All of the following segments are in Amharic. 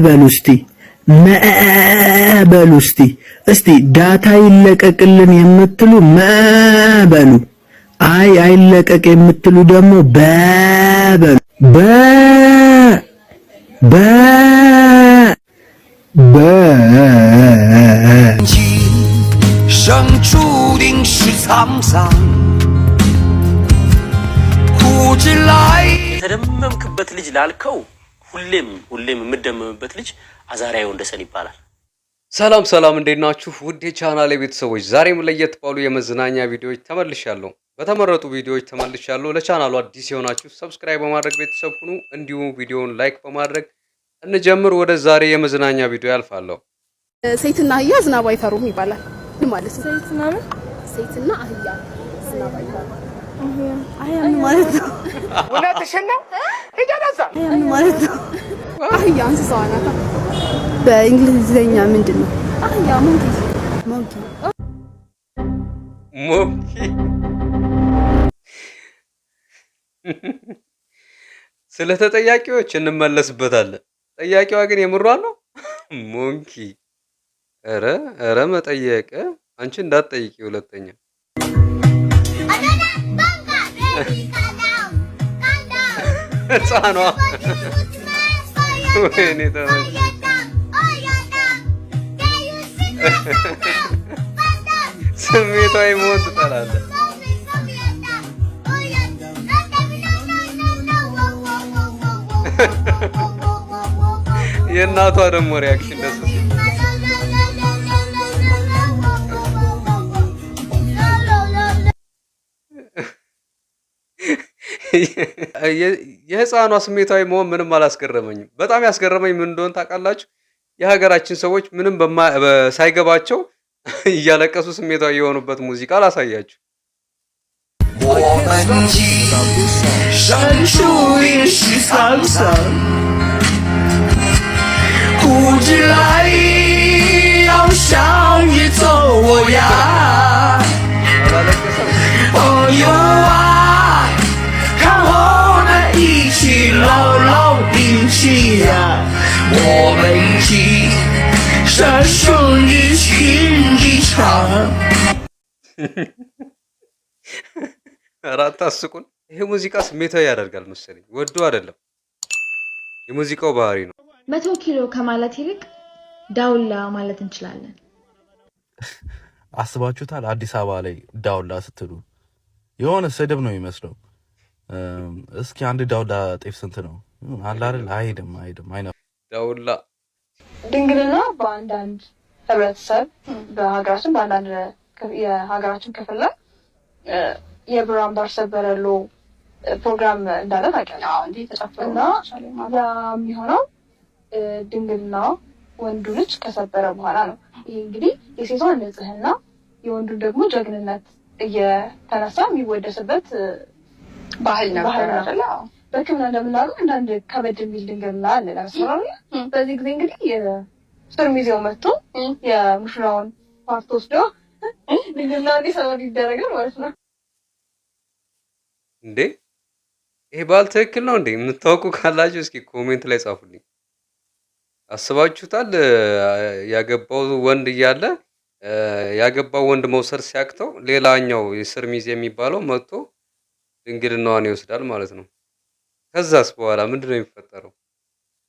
በሉ እስቲ፣ መ በሉ እስቲ። እስቲ data ይለቀቅልን የምትሉ መ በሉ። አይ አይለቀቅ የምትሉ ደግሞ በ በሉ። በ በ በ። 今生注定是沧桑，苦之来。 የተደመምክበት ልጅ ላልከው ሁሌም ሁሌም የምደመምበት ልጅ አዛሪያ ወንደሰን ይባላል። ሰላም ሰላም፣ እንዴት ናችሁ? ውድ የቻናሌ ቤተሰቦች፣ ዛሬም ለየት ባሉ የመዝናኛ ቪዲዮዎች ተመልሻለሁ። በተመረጡ ቪዲዮዎች ተመልሻለሁ። ለቻናሉ አዲስ የሆናችሁ subscribe በማድረግ ቤተሰብ ሁኑ። እንዲሁም ቪዲዮውን like በማድረግ እንጀምር። ወደ ዛሬ የመዝናኛ ቪዲዮ ያልፋለሁ። ሴትና አህያ ዝናብ አይፈሩም ይባላል ማለት ነው። ሴትና ምን? ሴትና አህያ ዝናብ አይፈሩም። አህያ ምን ማለት ነው? እውነትሽን ነው። ሂጂ ወደዛ። አህያ ምን ማለት ነው? አህያ እንስሳዋ ናት። በእንግሊዝኛ ምንድን ነው? አህያ monkey። Monkey። Monkey። ስለ ተጠያቂዎች እንመለስበታለን። ጠያቂዋ ግን የምሯን ነው። Monkey። ኧረ ኧረ መጠየቅ፣ አንቺ እንዳትጠይቂ ሁለተኛ። ህፃኗ ወይኔ ተመቸኝ። ስሜታዊ መሆን ትጠላለህ። የእናቷ ደግሞ reaction ደስ ሲል። የህፃኗ ስሜታዊ መሆን ምንም አላስገረመኝም። በጣም ያስገረመኝ ምን እንደሆነ ታውቃላችሁ? የሀገራችን ሰዎች ምንም ሳይገባቸው እያለቀሱ ስሜታዊ የሆኑበት ሙዚቃ ላሳያችሁ። 我们今生注定是沧桑，苦之来要笑着走呀。 አላለቀሰም? 朋友啊，看我们一起牢牢并起呀，我们今生兄弟情一场。 ኧረ አታስቁን። ይሄ ሙዚቃ ስሜታዊ ያደርጋል መሰለኝ፣ ወዶ አይደለም፣ የሙዚቃው ባህሪ ነው። 100 ኪሎ ከማለት ይልቅ ዳውላ ማለት እንችላለን። አስባችሁታል? አዲስ አበባ ላይ ዳውላ ስትሉ የሆነ ስድብ ነው የሚመስለው። እስኪ አንድ ዳውላ ጤፍ ስንት ነው አለ አይደል? አይሄድም፣ አይሄድም፣ አይነ ዳውላ። ድንግልና በአንዳንድ ህብረተሰብ፣ በሀገራችን በአንዳንድ የሀገራችን ክፍል ላይ የብር አምባር ሰበረሎ ፕሮግራም እንዳለ ታውቂያለሽ። እና ያ የሚሆነው ድንግልና ወንዱ ልጅ ከሰበረ በኋላ ነው። ይህ እንግዲህ የሴቷን ንጽህና የወንዱን ደግሞ ጀግንነት እየተነሳ የሚወደስበት ባህል ነበር ባህል ነው። አይደለ? በሕክምና እንደምናውቀው አንዳንድ ከበድ የሚል ድንግልና አለ። ለምሳሌ በዚህ ጊዜ እንግዲህ የስር ሚዜው መጥቶ የሙሽራውን part ወስዶ ድንግልና እንዲሰበር ይደረጋል ማለት ነው። እንዴ፣ ይሄ ባህል ትክክል ነው እንዴ? የምታውቁ ካላችሁ እስኪ comment ላይ ጻፉልኝ። አስባችሁታል? ያገባው ወንድ እያለ ያገባው ወንድ መውሰድ ሲያቅተው ሌላኛው የስር ሚዜ የሚባለው መጥቶ ድንግልናዋን ይወስዳል ማለት ነው። ከዛስ በኋላ ምንድን ነው የሚፈጠረው?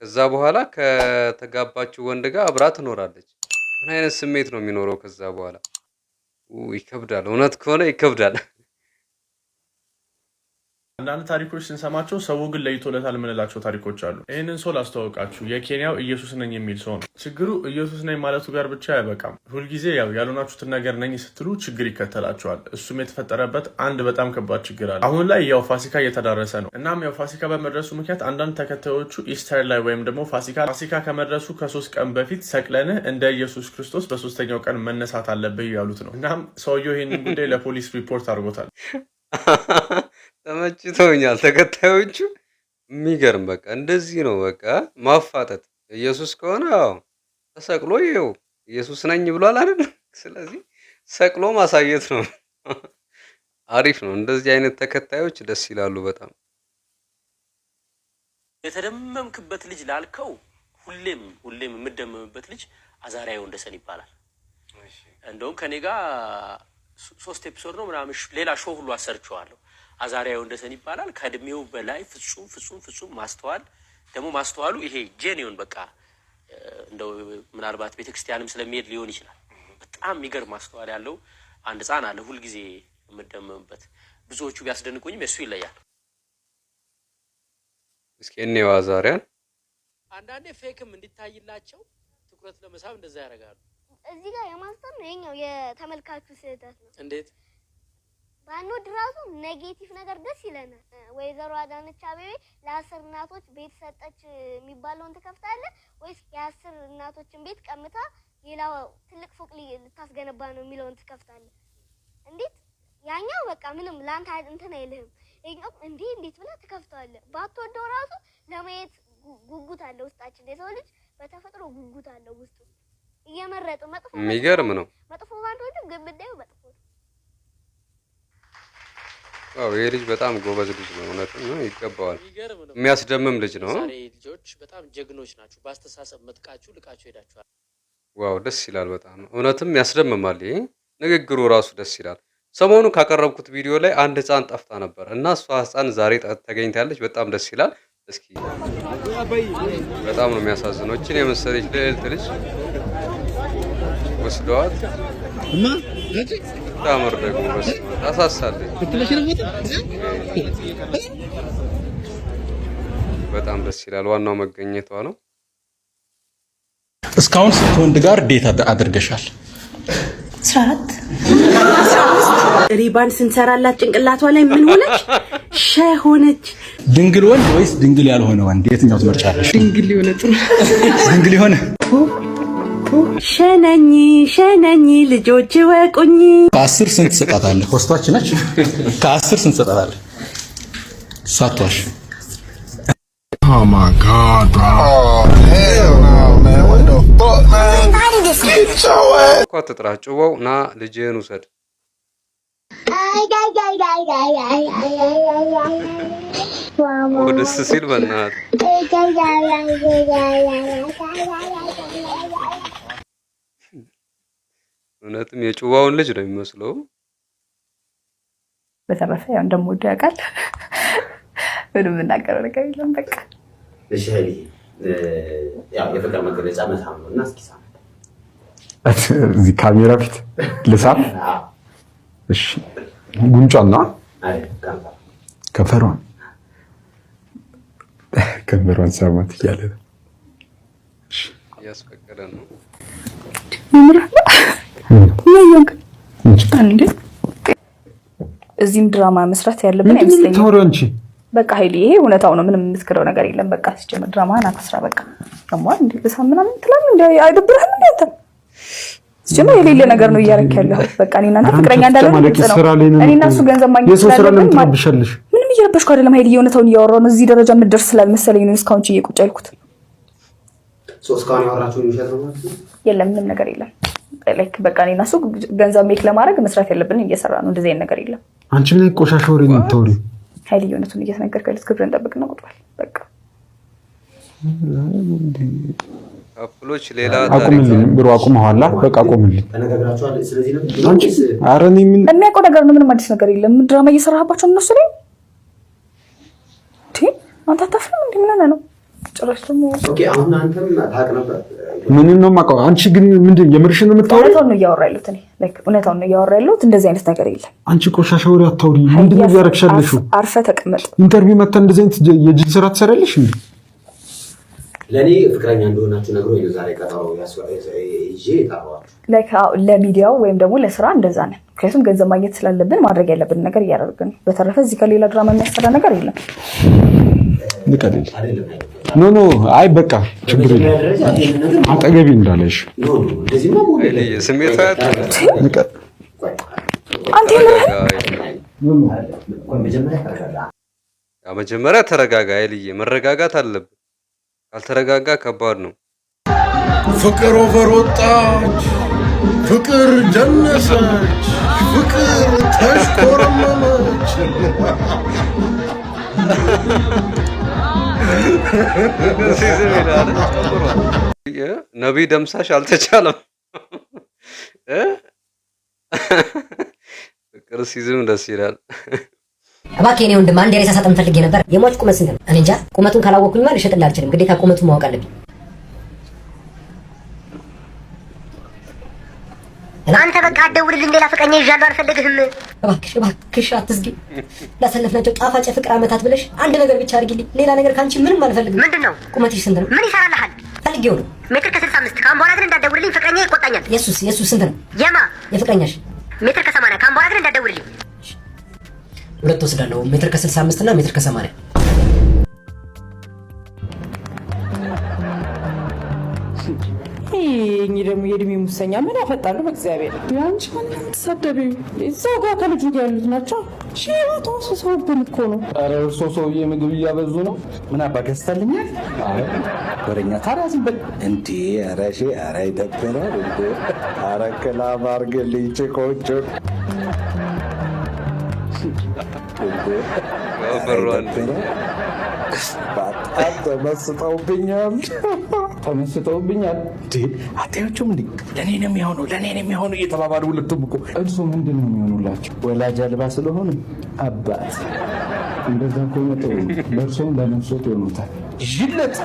ከዛ በኋላ ከተጋባችው ወንድ ጋር አብራ ትኖራለች። ምን አይነት ስሜት ነው የሚኖረው ከዛ በኋላ? ይከብዳል። እውነት ከሆነ ይከብዳል። አንዳንድ ታሪኮች ስንሰማቸው ሰው ግን ለይቶለታል የምንላቸው ታሪኮች አሉ። ይህንን ሰው ላስተዋወቃችሁ። የኬንያው ኢየሱስ ነኝ የሚል ሰው ነው። ችግሩ ኢየሱስ ነኝ ማለቱ ጋር ብቻ አያበቃም። ሁልጊዜ ያው ያልሆናችሁትን ነገር ነኝ ስትሉ ችግር ይከተላችኋል። እሱም የተፈጠረበት አንድ በጣም ከባድ ችግር አለ። አሁን ላይ ያው ፋሲካ እየተዳረሰ ነው። እናም ያው ፋሲካ በመድረሱ ምክንያት አንዳንድ ተከታዮቹ Easter ላይ ወይም ደግሞ ፋሲካ ከመድረሱ ከ3 ቀን በፊት ሰቅለንህ እንደ ኢየሱስ ክርስቶስ በሶስተኛው ቀን መነሳት አለብህ እያሉት ነው። እናም ሰውየው ይህንን ጉዳይ ለፖሊስ ሪፖርት አድርጎታል። ተመችተውኛል ተከታዮቹ። የሚገርም፣ በቃ እንደዚህ ነው በቃ ማፋጠጥ። ኢየሱስ ከሆነ አዎ ተሰቅሎ ይኸው ኢየሱስ ነኝ ብሏል አይደል? ስለዚህ ሰቅሎ ማሳየት ነው። አሪፍ ነው። እንደዚህ አይነት ተከታዮች ደስ ይላሉ በጣም። የተደመምክበት ልጅ ላልከው ሁሌም ሁሌም የምደመምበት ልጅ አዛሪያ ወንደሰን ይባላል። እንደውም ከኔ ጋር ሶስት episode ነው ምናምን ሌላ show ሁሉ አሰርቼዋለሁ። አዛሪያ ወንደሰን ይባላል። ከእድሜው በላይ ፍጹም ፍጹም ፍጹም ማስተዋል፣ ደግሞ ማስተዋሉ ይሄ genuine፣ በቃ እንደው ምናልባት ቤተክርስቲያንም ስለሚሄድ ሊሆን ይችላል። በጣም የሚገርም ማስተዋል ያለው አንድ ህፃን አለ ሁልጊዜ የምደመምበት። ብዙዎቹ ቢያስደንቁኝም የእሱ ይለያል። እስኪ እንየው አዛሪያን። አንዳንዴ fake ም እንዲታይላቸው ትኩረት ለመሳብ እንደዛ ያደርጋሉ። እዚህ ጋር የማስተር ነው፣ የኛው የተመልካቹ ስህተት ነው። እንዴት? ባንወድ ራሱ negative ነገር ደስ ይለናል። ወይዘሮ አዳነች አቤቤ ለ10 እናቶች ቤት ሰጠች የሚባለውን ትከፍታለህ ወይስ የ10 እናቶችን ቤት ቀምታ ሌላ ትልቅ ፎቅ ልታስገነባ ነው የሚለውን ትከፍታለህ? እንዴት ያኛው በቃ ምንም ለአንተ እንትን አይልህም። ይኸኛው እንዴ እንዴት ብለህ ትከፍተዋለህ። ባትወደው ራሱ ለማየት ጉጉት አለ ውስጣችን። የሰው ልጅ በተፈጥሮ ጉጉት አለው ውስጡ፣ እየመረጡ መጥፎ የሚገርም ነው። መጥፎ ባንወድም ግን ብናየው መጥፎ ነው። Wow፣ ይሄ ልጅ በጣም ጎበዝ ልጅ ነው። እውነትም ነው፣ ይገባዋል። የሚገርም ነው። የሚያስደምም ልጅ ነው። ዛሬ ልጆች በጣም ጀግኖች ናችሁ። በአስተሳሰብ መጥቃችሁ ልቃችሁ ሄዳችኋል። Wow፣ ደስ ይላል በጣም፣ እውነትም ያስደምማል። ይሄ ንግግሩ ራሱ ደስ ይላል። ሰሞኑ ካቀረብኩት ቪዲዮ ላይ አንድ ህፃን ጠፍታ ነበር እና እሷ ህፃን ዛሬ ተገኝታለች። በጣም ደስ ይላል። እስኪ በጣም ነው የሚያሳዝነው። እችን የመሰለች ልዕልት ልጅ ወስደዋት፣ ታምር ደግሞ፣ በስመ አብ ታሳሳለች። በጣም ደስ ይላል። ዋናው መገኘቷ ነው። እስካሁን ስንት ወንድ ጋር date አድርገሻል? 14። ሪባን ስንሰራላት ጭንቅላቷ ላይ ምን ሆነች? ሸ ሆነች። ድንግል ወንድ ወይስ ድንግል ያልሆነ ወንድ የትኛው ትመርጫለሽ? ድንግል የሆነ ጥሩ። ድንግል የሆነ። ሸነኝ ሸነኝ ልጆች ወቁኝ። ከ10 ስንት ትሰጣታለህ? ሆስቷች ነች። ከ10 ስንት ትሰጣታለህ? ሳትዋሽ። Oh my God, bro. Oh, hell no, man. What the fuck, man? Get your ass. እኮ አትጥራ፣ ጭዋው ና ልጅህን ውሰድ። ኦ ደስ ሲል በእናትህ። እውነትም የጭዋውን ልጅ ነው የሚመስለው። በተረፈ ያው እንደምወደው ያውቃል። ምንም የምናገረው ነገር የለም። በቃ። እሺ ሀይሌ፣ ያው የፍቅር መገለጫ መሳም ነው እና እስኪ ሳም። እዚህ ካሜራ ፊት ልሳም? እሺ፣ ጉንጯን ነው? አይ፣ ከንፈር። ከንፈሯን፣ ከንፈሯን ሳማት እያለ ነው። እያስፈቀደ ነው። እንዴ፣ እዚህም ድራማ መስራት ያለብን ምንድን ነው አይመስለኝም። የምታወሪው አንቺ? በቃ ሀይሌ፣ ይሄ እውነታው ነው። ምንም የምትክደው ነገር የለም። በቃ ሲጀምር ድራማህን አትስራ። በቃ ደግሞ እንዴ ልሳም ምናምን ትላለህ እንዴ? አይደብርህም እንዴ አንተ? ሲጀምር የሌለ ነገር ነው እያደረክ ያለው። በቃ እኔ እናንተ ፍቅረኛ እንዳለን ግልጽ ነው። ስራ ላይ ነን እኔ እና እኮ። እሱ ገንዘብ ማግኘት የሰው ስራ ለምን ስላለብን ትረብሻለሽ? ምንም እየረበሽኩ አይደለም ሀይሌ፣ እውነታውን እያወራሁ ነው። እዚህ ደረጃ የምትደርስ ስላልመሰለኝ ነው እስካሁን ችዬ ቁጭ ያልኩት። So እስካሁን ያወራችሁን ውሸት ነው ማለት ነው? የለም፣ ምንም ነገር የለም። Like በቃ እኔ እና እሱ ገንዘብ make ለማድረግ መስራት ያለብንን እየሰራ ነው። እንደዚህ አይነት ነገር የለም። አንቺ ምን አይነት ቆሻሻ ወሬ ነው የምታወሪው? ሀይሌ፣ እውነቱን እየተነገርክ ያሉት ክብርን ጠብቅና ቁጭ በል በቃ። Couple ኦች ሌላ ታሪክ። አቁምልኝ bro፣ አቁመዋላ። በቃ አቁምልኝ። ተነጋግራችኋል? ስለዚህ ነው አንቺ፣ ኧረ እኔ ምን የሚያውቀው ነገር ነው። ምንም አዲስ ነገር የለም። ድራማ እየሰራህባቸው እነሱ ላይ እንዴ? አንተ አታፍርም እንዴ? ምን ሆነህ ነው? ጭራሽ ደግሞ Okay፣ አሁን አንተም ታውቅ ነበር? ምንን ነው የማውቀው? አንቺ ግን ምንድን የምርሽን ነው የምታወሪው? እውነታውን ነው እያወራ ያለሁት እኔ፣ like እውነታውን ነው እያወራ ያለሁት። እንደዚህ አይነት ነገር የለም። አንቺ ቆሻሻ ወሬ አታውሪ። ምንድን ነው እያደረግሽ ያለሽው? አርፈህ ተቀመጥ። Interview መታ እንደዚህ አይነት የጅል ስራ ትሰሪያለሽ እንዴ? ለእኔ ፍቅረኛ እንደሆናችሁ ነግሮኝ ነው ዛሬ ቀጠሮ ይዤ የጠራኋችሁ። Like አዎ፣ ለሚዲያው ወይም ደግሞ ለስራ እንደዛ ነን። ምክንያቱም ገንዘብ ማግኘት ስላለብን ማድረግ ያለብን ነገር እያደረግን ነው። በተረፈ እዚህ ከሌላ ድራማ የሚያሰራ ነገር የለም። ንቀልል። No, no፣ አይ በቃ ችግር የለም። አጠገቢ እንዳለሽ ስሜት ንቀል። አንተ የምርህን? መጀመሪያ ተረጋጋ ኃይልዬ፣ መረጋጋት አለብን። ካልተረጋጋ ከባድ ነው። ፍቅር over ወጣች፣ ፍቅር ደነሰች፣ ፍቅር ተሽኮረመመች። ሲዝም ይላል ጨምሯል። ነቢይ ደምሳሽ አልተቻለም። ፍቅር ሲዝም ደስ ይላል። እባክህ የኔ ወንድም፣ አንድ የሬሳ ሳጥን ፈልጌ ነበር። የሟች ቁመት ስንት ነው? እኔ እንጃ። ቁመቱን ካላወቅኩኝማ ልሸጥልህ አልችልም። ግዴታ ቁመቱን ማወቅ አለብኝ። አንተ በቃ አትደውልልኝ፣ ሌላ ፍቅረኛ ይዣለሁ፣ አልፈልግህም። እባክሽ፣ እባክሽ አትዝጊው። ላሳለፍናቸው ጣፋጭ የፍቅር ዓመታት ብለሽ አንድ ነገር ብቻ አድርጊልኝ። ሌላ ነገር ከአንቺ ምንም አልፈልግም። ምንድን ነው? ቁመትሽ ስንት ነው? ምን ይሰራልሃል? ፈልጌው ነው። ሜትር ከ65። ከአሁን በኋላ ግን እንዳትደውልልኝ፣ ፍቅረኛ ይቆጣኛል። የሱስ ስንት ነው? የማ? የፍቅረኛሽ። ሜትር ከ80። ከአሁን በኋላ ግን እንዳትደውልልኝ። ሁለት ወስዳለሁ። ሜትር ከ65 እና ሜትር ከ80። እኚህ ደግሞ የእድሜ ሙሰኛ ምን ያፈጣሉ? በእግዚአብሔር። አንቺ ማን ነው የምትሳደቢው? እዛው ጋር ከልጁ ጋር ያሉት ናቸው። ሺህ ተወስሰውብን እኮ ነው። ኧረ እርሶ ሰውዬ ምግብ እያበዙ ነው። ምን አባ ገዝተልኛል? ወሬኛ ታዲያ ዝም በል እንዴ! ኧረ ሺ፣ ኧረ ይደብራል እንዴ! ኧረ ክላብ አድርግልኝ ጭቆቹ እንዴ! ኧረ ይደብራል። በጣም ተመስጠውብኛል፣ ተመስጠውብኛል። እንዴ አታያቸውም እንዴ? ለእኔ ነው የሚሆነው፣ ለእኔ ነው የሚሆነው እየተባባሉ ሁለቱም እኮ። እርሶ ምንድን ነው የሚሆኑላቸው? ወላጅ አልባ ስለሆኑ አባት። እንደዛ ከሆነ ጥሩ ነው። ለእርሶም ለነፍሶት ይሆኑታል። ዥለት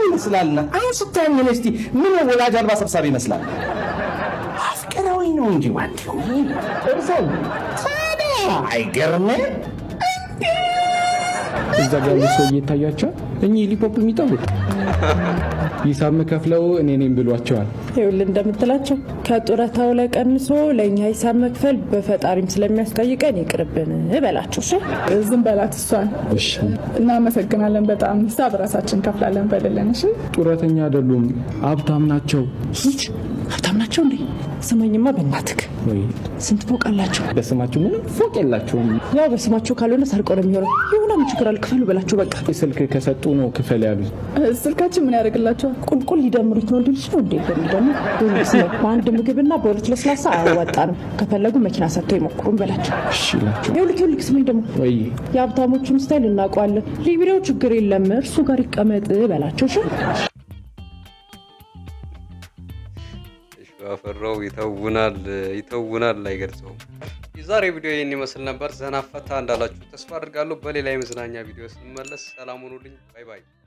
ይመስላልና አሁን ስታየኝ እኔ እስቲ ምን ወላጅ አልባ ሰብሳቢ ይመስላል? አፍቅረውኝ ነው እንጂ ዋንዲው እርሶም ታዲያ አይገርምም? እዛ ጋር ያሉ ሰውዬ ይታያቸዋል። እኚህ ሊፖፕ የሚጠሩት ሂሳብ ምከፍለው እኔ ነኝ ብሏቸዋል። ይኸውልህ፣ እንደምትላቸው ከጡረታው ላይ ቀንሶ ለእኛ ሂሳብ መክፈል በፈጣሪም ስለሚያስጠይቀን ይቅርብን በላቸው። እሺ። ዝም በላት እሷን። እሺ። እናመሰግናለን በጣም፣ ሂሳብ ራሳችን ከፍላለን በልልን። እሺ። ጡረተኛ አይደሉም፣ ሀብታም ናቸው። ሂድ። ሀብታም ናቸው እንዴ? ስማኝማ በእናትህ፣ ወይ ስንት ፎቅ አላቸው? በስማቸው ምንም ፎቅ የላቸውም። ያው በስማቸው ካልሆነ ሰርቀው ነው የሚሆነው። የሆነ ምን ችግር አለ? ክፈሉ በላቸው በቃ። ስልክ ከሰጡ ነው ክፈል ያሉት። ስልካችን ምን ያደርግላቸዋል? ቁልቁል ሊደምሩት ነው እንድልሽ ነው እንዴ? ደግሞ በአንድ ምግብና በሁለት ለስላሳ አያዋጣንም። ከፈለጉ መኪና ሰጥተው ይሞክሩን በላቸው። እሺ እላቸው። ይኸውልህ፣ ይኸውልህ ስማኝ ደግሞ፣ ወይ የሀብታሞቹን style እናውቀዋለን። ሊብሬው ችግር የለም፣ እርሱ ጋር ይቀመጥ በላቸው። እሺ። አፈራው ይተውናል፣ ይተውናል፣ አይገልጸውም። የዛሬ ቪዲዮ ይህን ይመስል ነበር። ዘና ፈታ እንዳላችሁ ተስፋ አድርጋለሁ። በሌላ የመዝናኛ ቪዲዮ ስንመለስ ሰላም ሁኑልኝ። Bye bye።